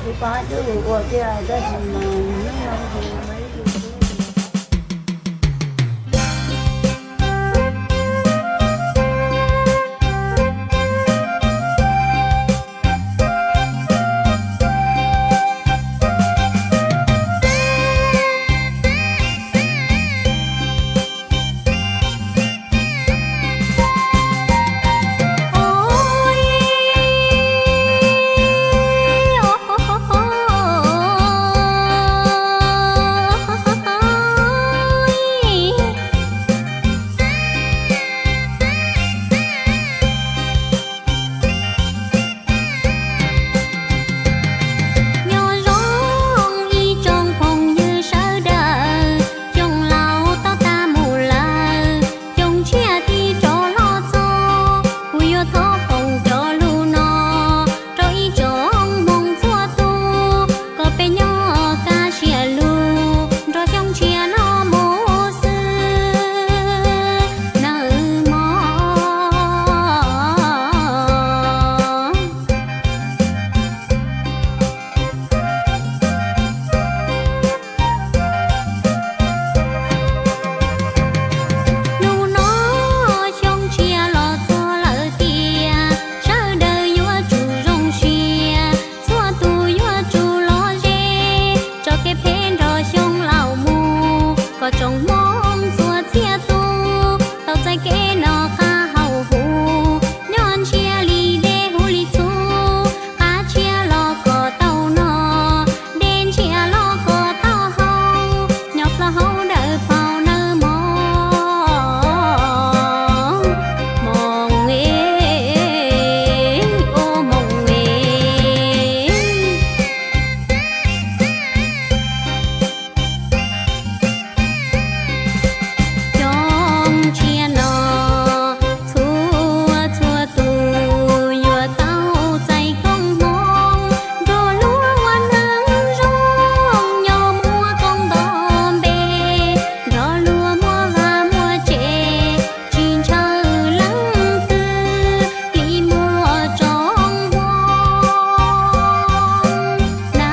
Ib pab coj mus ua thiab tab sis mas hnub no mus ua ib lub. Nyob zoo ib tsoom phooj ywg sawv daws, xyoo laus tau tag mus lawm, xyoo tshiab thiaj rov los txog. Kuv yuav thov foom cov lus no rau ib tsoom hmoob txhua tus, kom peb nyob kaj siab lug nrog xyoo tshiab no mus xwb nawb mog. Hnub no xyoo tshiab los txog lawm tiag, sawv daws yuav tsum zoo siab, txhua tus yuav tsum lom zem, tso kev phem nrog xyoo laus mus, kom tsoom hmoob txhua txhia tus tau txais kev noj qab haus huv, nyob ntsiag li dej huv li txhuv, qab tshiab los kom tau noj, dej ntsiag los kom tau haus, nyob plaub hau dawm paug nawb mog. Moos e, o moos e. Xyoo tshiab no txhua txhua tus yuav tau txais koob hmoov, nrog luag ua neej zoo, nyob muaj koob nto npe, nrog luag muaj vaj muaj tsev, tsis ntshaw leej twg li muaj tsoom hmoov na.